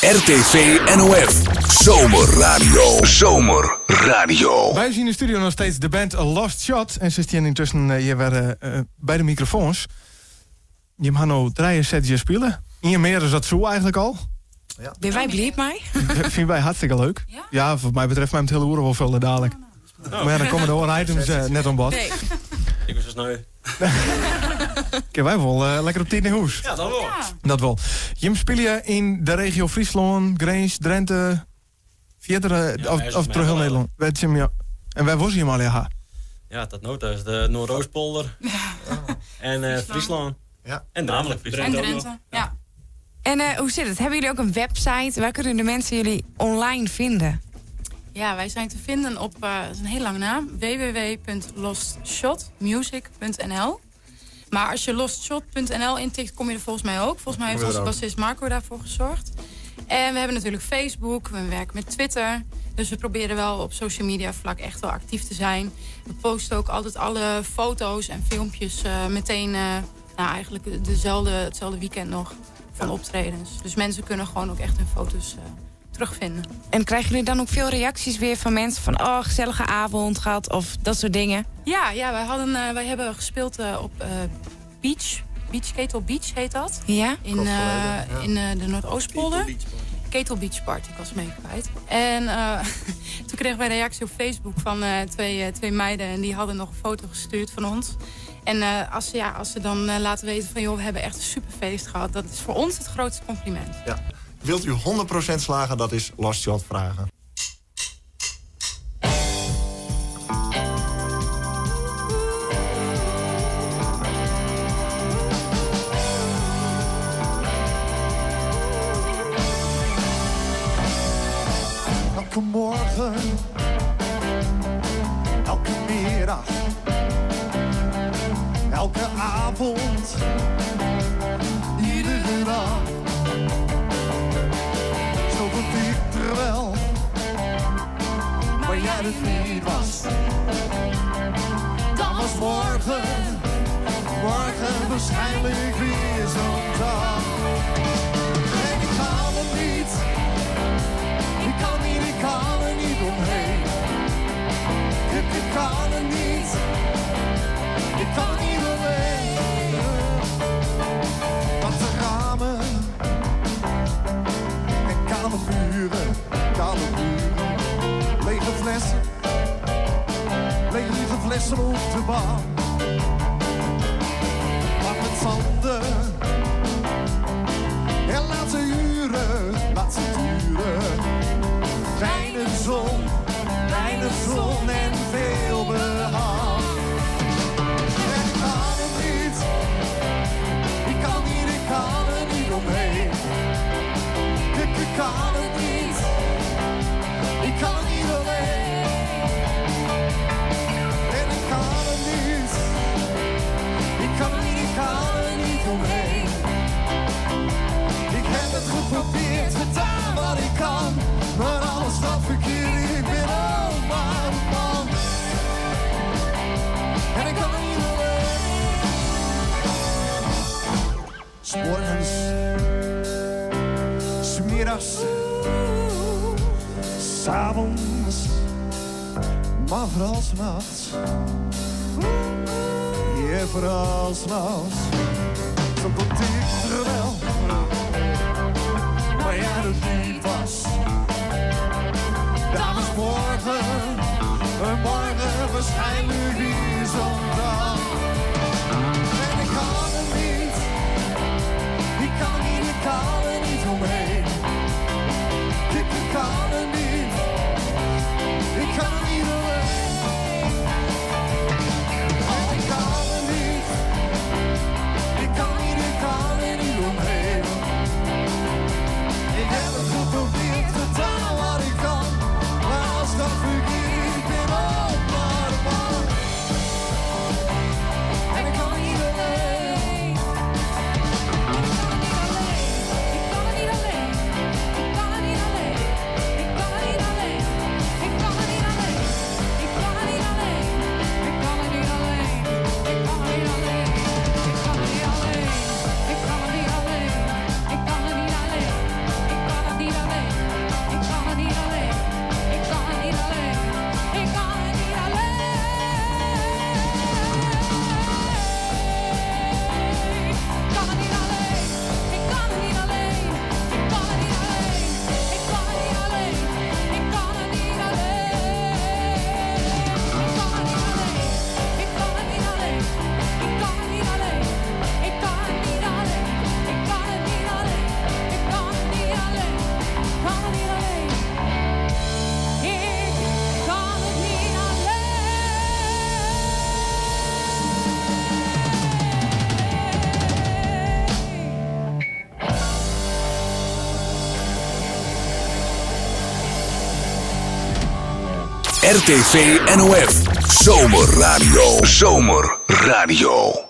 RTV NOF. Zomerradio. Zomerradio. Wy yn de studio noch steeds de band Lost Shot. En se stean yntusken hjir wer by de mikrofoans. Jim ha no trije setsjes spile. Ien mear as dat soe eigentlik al. Ja. Binne wy bliid mei? Fine wy hartstikke leuk. Ja, wat my betreft mei it hiele oere wol folle dadelijk. Mar ja, dan komme de oare items net oan bod. Nee. Ik was zo sneu. Kinne wy wol lekker op tiid nei hûs. Ja, dat wol. Dat wol. Jim spylje yn de regio Fryslân, Grins, Drenthe, fierder Ja, of, wij of troch hiel Nederlân. Wêr jim, ja. En wêr wolle jim allegear ha? Ja, dat no ta is de Noordoostpolder. En Fryslân. Ja. En namelijk Fryslân. En Drenthe, ja. En hoe zit het? Hebben jullie ook een website? Waar kunnen de mensen jullie online vinden? Ja, wij zijn te vinden op, dat is een heel lange naam, www.lostshotmusic.nl. Maar als je lostshot.nl intikt, kom je er volgens mij ook. Volgens mij heeft Kom je er onze ook. bassist Marco daarvoor gezorgd. En we hebben natuurlijk Facebook, we werken met Twitter. Dus we proberen wel op social media vlak echt wel actief te zijn. We posten ook altijd alle foto's en filmpjes meteen, nou, eigenlijk hetzelfde weekend nog van optredens. Dus mensen kunnen gewoon ook echt hun foto's terugvinden. En krijgen jullie dan ook veel reacties weer van mensen van, oh, gezellige avond gehad of dat soort dingen? Ja, ja, wij hebben gespeeld op Beach, Beach, Ketel Beach heet dat. Ja? In Klopt, geleden, ja. de Noordoostpolder. Ketel Beach Party, ik was hem even kwijt. En toen kregen wij een reactie op Facebook van twee meiden. En die hadden nog een foto gestuurd van ons. En als ze dan laten weten van, joh, we hebben echt een superfeest gehad. Dat is voor ons het grootste compliment. Ja. Wilt u 100% slagen, dat is Lost Shot vragen. Elke morgen, elke middag, elke avond, iedere dag. Zoveel ik er wel, maar jij het niet was. Dan was morgen, morgen waarschijnlijk weer zo'n dag. En ik kan het niet, ik kan niet, ik kan er niet omheen. Ik kan het niet, ik kan het niet alleen. Want de ramen en kale muren, kale muren. Lege flessen, lege flessen op de bar. Pak met zanden en laat ze uren, laat ze duren. Weinig zon, weinig zon en veel behang. En ik kan het niet, ik kan niet, ik kan er niet omheen. Ik kan het niet, ik kan het niet alleen. En ik kan het niet, ik kan het niet, ik kan er niet omheen. Ik heb het geprobeerd, gedaan wat ik kan. Maar alles gaat verkeerd, ik ben ook maar een man. En ik kan er niet omheen. 's Morgens, 's middags, 's avonds, maar vooral 's nachts. Ja, vooral 's nachts. Zo komt ik er wel, maar jij dat niet was. Daar was morgen, morgen waarschijnlijk weer zo'n dag. En ik kan het niet, ik kan het niet, ik kan er niet omheen. Ik kan het niet, ik kan het niet alleen. Oh, ik kan het niet, ik kan het niet, ik kan er niet omheen. Ik heb het geprobeerd, gedaan wat ik kan. Maar als dat verkeerd, ik ben ook maar een man. RTV NOF. Zomerradio. Zomerradio.